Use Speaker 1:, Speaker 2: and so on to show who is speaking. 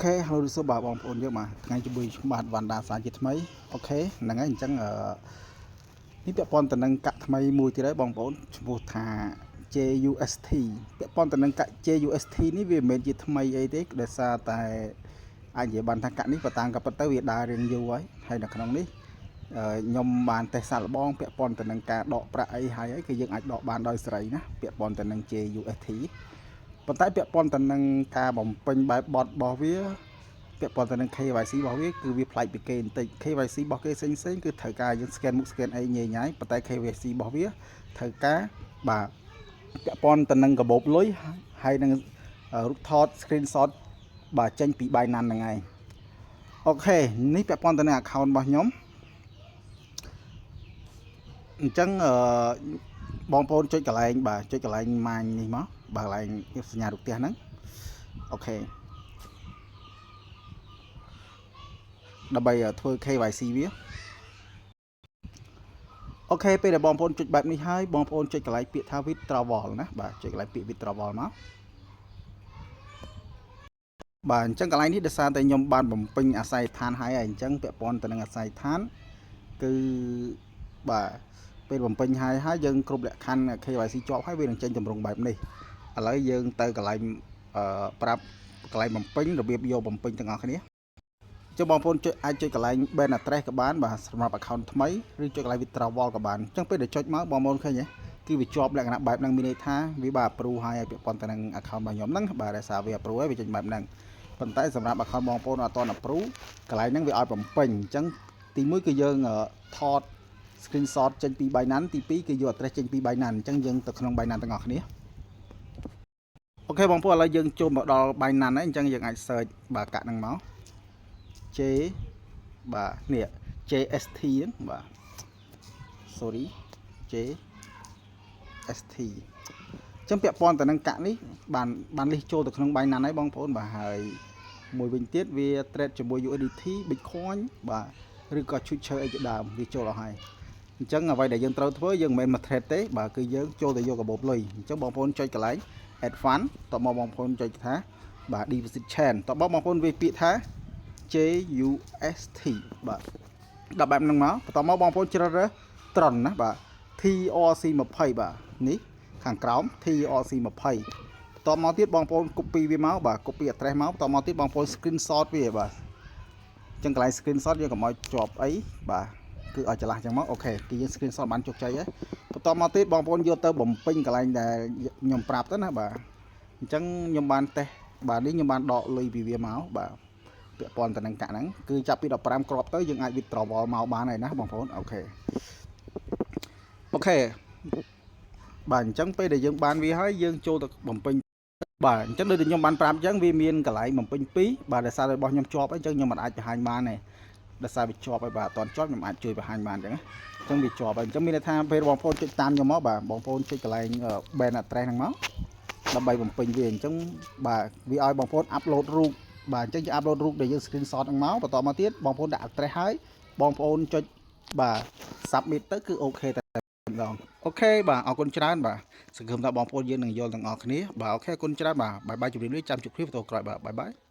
Speaker 1: OK ហើយសួរបាទបងប្អូនយើងបាទថ្ងៃជាមួយខ្ញុំបាទវណ្ណដាសាជាថ្មី OK ហ្នឹងហើយអញ្ចឹងអឺនេះពាក់ព័ន្ធទៅនឹងកាក់ថ្មីមួយទៀតហើយបងប្អូនឈ្មោះថា JUST ពាក់ព័ន្ធទៅនឹងកាក់ JUST នេះវាមិនមែនជាថ្មីអីទេដោយសារតែអាចនិយាយបានថាកាក់នេះបើតាមក៏ពិតទៅវាដើររៀងយូរហើយហើយនៅក្នុងនេះខ្ញុំបានតេស្តសាកល្បងពាក់ព័ន្ធទៅនឹងការដកប្រាក់អីហើយហើយគឺយើងអាចដកបានដោយសេរីណាពាក់ព័ន្ធទៅនឹង JUST ប៉ុន្តែពាក់ព័ន្ធទៅនឹងការបំពេញបែបបទរបស់វាពាក់ព័ន្ធទៅនឹង KYC របស់វាគឺវាប្លែកពីគេបន្តិច KYC របស់គេផ្សេងផ្សេងគឺត្រូវការយើង scan មុខ scan អីញ៉ៃញ៉ៃប៉ុន្តែ KYC របស់វាត្រូវការបាទពាក់ព័ន្ធទៅនឹងកាបូបលុយហើយនឹងរូបថត screenshot បាទចេញពី Binance ហ្នឹងឯង OK នេះពាក់ព័ន្ធទៅនឹង account របស់ខ្ញុំអញ្ចឹងអឺបងប្អូនចុចកន្លែងបាទចុចកន្លែងម៉ាញនេះមកបាទកន្លែងសញ្ញារូបផ្ទះហ្នឹង OK ដើម្បីធ្វើ KYC វា OK ពេលដែលបងប្អូនចុចបែបនេះហើយបងប្អូនចុចកន្លែងពាក្យថា withdrawal ណាបាទចុចកន្លែងពាក្យ withdrawal មកបាទអញ្ចឹងកន្លែងនេះដោយសារតែខ្ញុំបានបំពេញអាស័យដ្ឋានហើយហើយអញ្ចឹងពាក់ព័ន្ធទៅនឹងអាស័យដ្ឋានគឺបាទពេលបំពេញហើយហើយយើងគ្រប់លក្ខខណ្ឌ KYC ជាប់ហើយវានឹងចេញទម្រង់បែបនេះឥឡូវយើងទៅកន្លែងអឺប្រាប់កន្លែងបំពេញរបៀបយកបំពេញទាំងអស់គ្នាចុះបងប្អូនចុចអាចចុចកន្លែង bank address ក៏បានបាទសម្រាប់ account ថ្មីឬចុចកន្លែង withdrawal ក៏បានអញ្ចឹងពេលដែលចុចមកបងប្អូនឃើញទេគឺវាជាប់លក្ខណៈបែបហ្នឹងមានន័យថាវាបាទ approve ហើយឲ្យពាក់ព័ន្ធទៅនឹង account របស់ខ្ញុំហ្នឹងបាទដោយសារវា approve ហើយវាចេញបែបហ្នឹងប៉ុន្តែសម្រាប់ account បងប្អូនអត់ទាន់ approve កន្លែងហ្នឹងវាឲ្យបំពេញអញ្ចឹងទីមួយគឺយើងថត screenshot ចេញពី Binance ទី2គឺយក address ចេញពី Binance អញ្ចឹងយើងទៅក្នុង Binance ទាំងអស់គ្នា OK បងប្អូនឥឡូវយើងចូលមកដល់ Binance ហើយអញ្ចឹងយើងអាច search បាទកាក់ហ្នឹងមក J បាទនេះ JST ហ្នឹងបាទ sorry JST អញ្ចឹងពាក់ព័ន្ធទៅនឹងកាក់នេះបានបានលិះចូលទៅក្នុង Binance ហើយបងប្អូនបាទហើយមួយវិញទៀតវា trade ជាមួយ USDT Bitcoin បាទឬក៏ Future អីជាដើមវាចូលអស់ហើយអញ្ចឹងអ្វីដែលយើងត្រូវធ្វើយើងមិនមែនមក trade ទេបាទគឺយើងចូលទៅយកកាបូបលុយអញ្ចឹងបងប្អូនចុចកន្លែង add fund តបមកបងប្អូនចុចថាបាទ deposit chain តបមកបងប្អូនវាពាក្យថា JUST បាទដល់បែបហ្នឹងមកបន្តមកបងប្អូនជ្រើសរើស Tron ណាបាទ TRC 20បាទនេះខាងក្រោម TRC 20បន្តមកទៀតបងប្អូន copy វាមកបាទ copy address មកបន្តមកទៀតបងប្អូន screenshot វាបាទអញ្ចឹងកន្លែង screenshot យើងកុំឲ្យជាប់អីបាទគឺឲ្យចន្លោះអញ្ចឹងមក OK គឺយើង screenshot បានជោគជ័យហើយបន្តមកទៀតបងប្អូនយកទៅបំពេញកន្លែងដែលខ្ញុំប្រាប់ទៅណាបាទអញ្ចឹងខ្ញុំបានតេស្តបាទនេះខ្ញុំបានដកលុយពីវាមកបាទពាក់ព័ន្ធទៅនឹងកាក់ហ្នឹងគឺចាប់ពី15គ្រាប់ទៅយើងអាច withdrawal មកបានហើយណាបងប្អូន OK OK បាទអញ្ចឹងពេលដែលយើងបានវាហើយយើងចូលទៅបំពេញបាទអញ្ចឹងដូចដែលខ្ញុំបានប្រាប់អញ្ចឹងវាមានកន្លែងបំពេញ2បាទដោយសាររបស់ខ្ញុំជាប់អញ្ចឹងខ្ញុំមិនអាចបង្ហាញបានទេដោយសារវាជាប់ហើយបាទអត់ទាន់ជាប់ខ្ញុំអាចជួយបង្ហាញបានអញ្ចឹងណាអញ្ចឹងវាជាប់ហើយអញ្ចឹងមានន័យថាពេលបងប្អូនចុចតាមខ្ញុំមកបាទបងប្អូនចុចកន្លែង bank address ហ្នឹងមកដើម្បីបំពេញវាអញ្ចឹងបាទវាឲ្យបងប្អូន upload រូបបាទអញ្ចឹងយើង upload រូបដែលយើង screenshot ហ្នឹងមកបន្តមកទៀតបងប្អូនដាក់ address ហើយបងប្អូនចុចបាទ submit ទៅគឺ OK តែម្ដង OK បាទអរគុណច្រើនបាទសង្ឃឹមថាបងប្អូនយើងនឹងយល់ទាំងអស់គ្នាបាទ OK អរគុណច្រើនបាទ bye bye ជម្រាបលាចាំជួបគ្នាវីដេអូក្រោយបាទ bye bye.